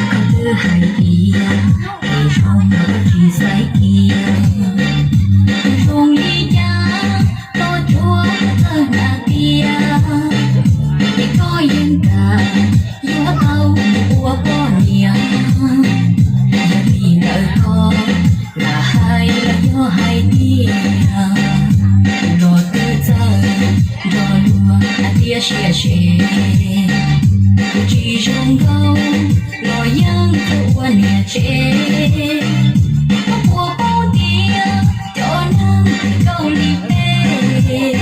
Koj twb hais tias kev zoo los koj tsis xaiv kiag, zoo li cas los cuag koj txawj hais tias, ces koj yeej kam yuav tau mus ua poj niam. Yog vim ntawd koj lam hais los yog hais tiag, los twb txawj nrog luag hais tias siab tse. Kuv tsis zoo nkauj los yeej txawj ua niam tsev. Koj puas paub tias cov neeg zoo li peb,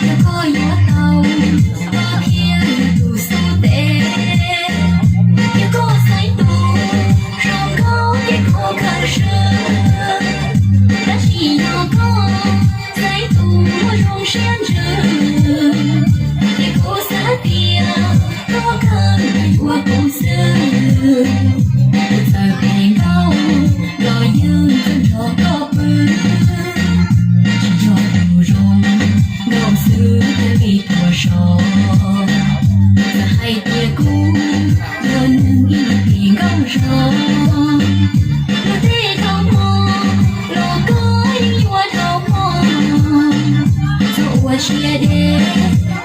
yog koj yuav tau, koj thiaj yog tus xub teb. Yog koj xaiv tus zoo nkauj ces koj khaws swb, tab sis yog koj xaiv tus muaj zoo siab ntsws, ces kuv xav tias koj khaws yuav kuv xwb. Kuv txawm phem nkauj los yeej txawj nrog koj pw, tsis yog tus zoo nkauj xwb thiaj li puas tso. Txawm hais tias kuv yog neeg ib phem nkauj zog, luag tej dhau hmo los koj yeej yuav dhau hmo. Txhob ua siab deb,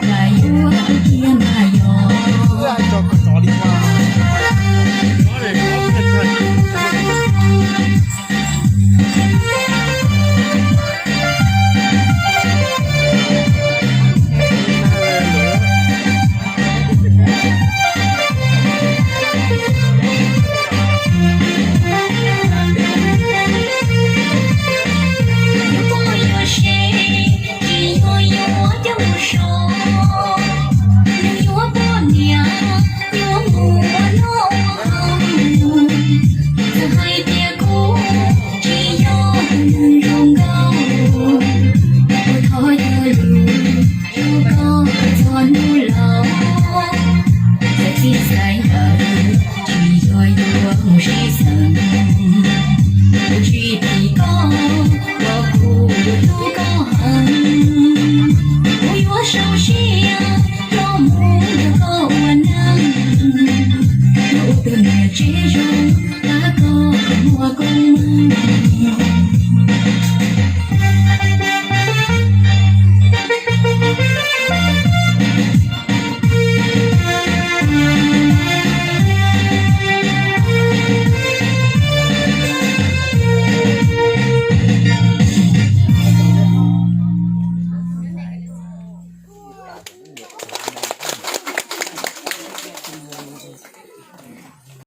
lam yuav tus tiag mas yog. Yuav poj yuav sev, tsis yog yuav coj mus so, nws yuav poj niam, yuav mus ua noj ua haus. Txawm hais tias kuv tsis yog tus neeg zoo nkauj, kuv thov caw lus rau koj txog hnub laus. Txawm txij xaim ntawd tsis yog yuav mus sib xeem, kuv tsis phim koj los kuv hlub koj heev. Kuv yuav sau siab los mus nrog koj ua neej, yuav ua tus niam tsev zoo, tab koj muaj koob meej.